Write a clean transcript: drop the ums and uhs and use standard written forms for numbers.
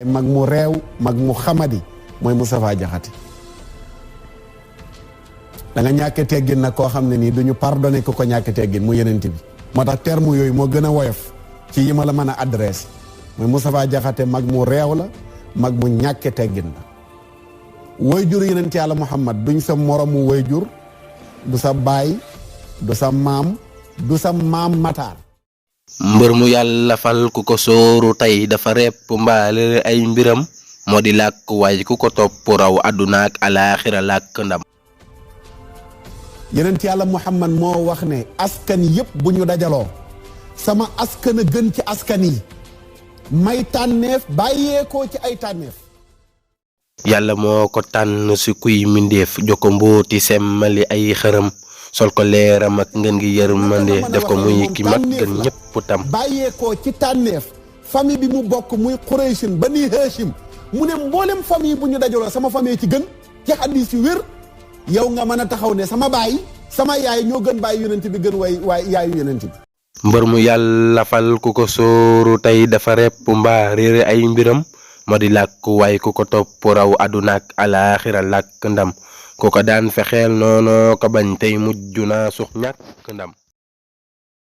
mag mu réew mag mu xamadi mooy Moustapha Diakhaté da nga ñàkk teggin nag koo xam ne nii duñu pardonné ko ñàkk teggin mu yenent bi moo tax terme yooyu moo gën a woyof ci yi ma la mën a adresse mooy Moustapha Diakhaté mag mu réew la mag mu ñàkk teggin la wayjur yenent yàlla Muhammad duñ sa moromu wayjur du sa baay du sa maam du sa maam mataar mbër mu yàlla fal ku ko sóoru tey dafa repp mbaale ay mbiram moo di làkk waay ku ko topp raw àdduna ak alaaxira làkk ndam yenent yàlla Muhammad moo wax ne askan yépp bu ñu dajaloo sama askan a gën ci askan yi may tànneef bàyyeekoo ci ay tànneef yàlla moo ko tànn si kuy mindeef jokko mbooti semmali ay xërëm sol ko leeram ak ngeen gi yërmande def ko muy ki mat gën ñépp tam bàyyeekoo ci tànneef famille bi mu bokk muy Quraysin Bani Hashim mu ne mboolem famille bu ñu dajaloo sama famille ci gën ci hadiis yu wér yow nga mën a taxaw ne sama baay sama yaay ñoo gën baay yonent bi gën waay yaayu yonent bi mbër mu yàlla fal ku ko sóoru tey dafa repp mbaa réere ay mbiram moo di làkk waay ku ko topp raw àdduna ak alaaxira làkk ndam ku ko daan fexeel noonu ko bañ tey mujj naa sux ñàkk ndam